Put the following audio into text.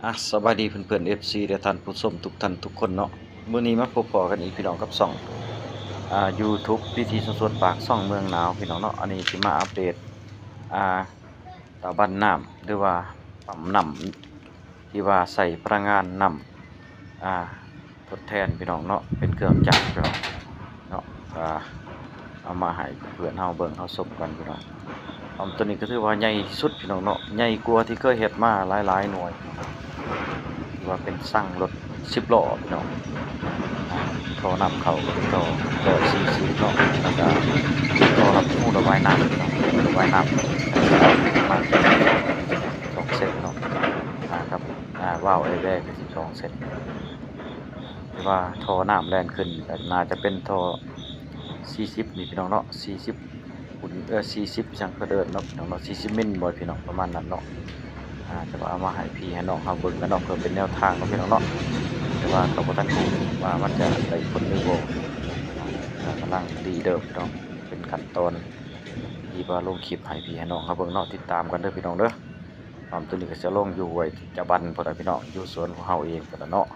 ອ່ະ ສະບາຍດີເພື່ອນໆ ເອັຟຊີ ແລະ ທ່ານຜູ້ຊົມທຸກທ່ານທຸກຄົນເນາະ. ມື້ນີ້ມາພົບພໍ້ກັນອີກ ພີ່ນ້ອງ, ກັບຊ່ອງ ອ່າ ຢູທູບ ວິຖີຊົນສວນ ປາກຊ່ອງເມືອງໜາວ ພີ່ນ້ອງເນາະ. ອັນນີ້ຊິມາອັບເດດ ອ່າ ຕາບັນນ້ຳ ຫຼືວ່າປ້ຳນ້ຳ ທີ່ວ່າໃຊ້ພະລັງງານນ້ຳ ອ່າ ທົດແທນ ພີ່ນ້ອງເນາະ, ເປັນເຄື່ອງຈັກ ພີ່ນ້ອງເນາະ. ອ່າ ເອົາມາໃຫ້ເພື່ອນເຮົາເບິ່ງເຮົາຊົມກັນ ພີ່ນ້ອງ. ປ້ຳໂຕນີ້ກໍຖືວ່າໃຫຍ່ທີ່ສຸດ ພີ່ນ້ອງເນາະ, ໃຫຍ່ກວ່າທີ່ເຄີຍເຮັດມາຫຼາຍໆໜ່ວຍ ຖືວ່າເປັນຊັງລົດສິບລໍ້ ພີ່ນ້ອງ. ອ່າ ທໍ່ນ້ຳເຂົ້າກໍເປັນທໍ່ຮ້ອຍສີ່ສິບເນາະ, ແລ້ວກໍທໍ່ຮັບຮູລະບາຍນ້ຳ ພີ່ນ້ອງ, ລະບາຍນ້ຳປະມານສອງເຊັນເນາະ. ອ່າ ກັບ ອ່າ ວາວແອແບກ ສອງເຊັນ. ແຕ່ວ່າທໍ່ນ້ຳແລ່ນຂຶ້ນກໍໜ້າຈະເປັນທໍ່ສີ່ສິບນີ້ ພີ່ນ້ອງເນາະ, ສີ່ສິບ ເອີ ສີ່ສິບ ຫຍັງເພິ່ນເອີ້ນເນາະ ພີ່ນ້ອງເນາະ, ສີ່ສິບມິນບໍ່ ພີ່ນ້ອງ, ປະມານນັ້ນເນາະ. ອ່າ ແຕ່ວ່າເອົາມາໃຫ້ພີ່ໃຫ້ນ້ອງເຮົາເບິ່ງກັນເນາະ ເພື່ອເປັນແນວທາງເນາະ ພີ່ນ້ອງເນາະ. ແຕ່ວ່າກໍບໍ່ທັນຮູ້ວ່າມັນຈະໄດ້ຜົນຫຼືບໍ່, ອ່າ ກຳລັງດີເດີ ພີ່ນ້ອງ, ເປັນຂັ້ນຕອນທີ່ວ່າລົງຄລິບໃຫ້ພີ່ໃຫ້ນ້ອງເຮົາເບິ່ງເນາະ. ຕິດຕາມກັນເດີ ພີ່ນ້ອງເດີ. ປ້ຳໂຕນີ້ກໍຈະລົງຢູ່ຫ້ວຍຈະບັນພຸ້ນລະ ພີ່ນ້ອງ, ຢູ່ສວນຂອງເຮົາເອງພຸ້ນລະເນາະ.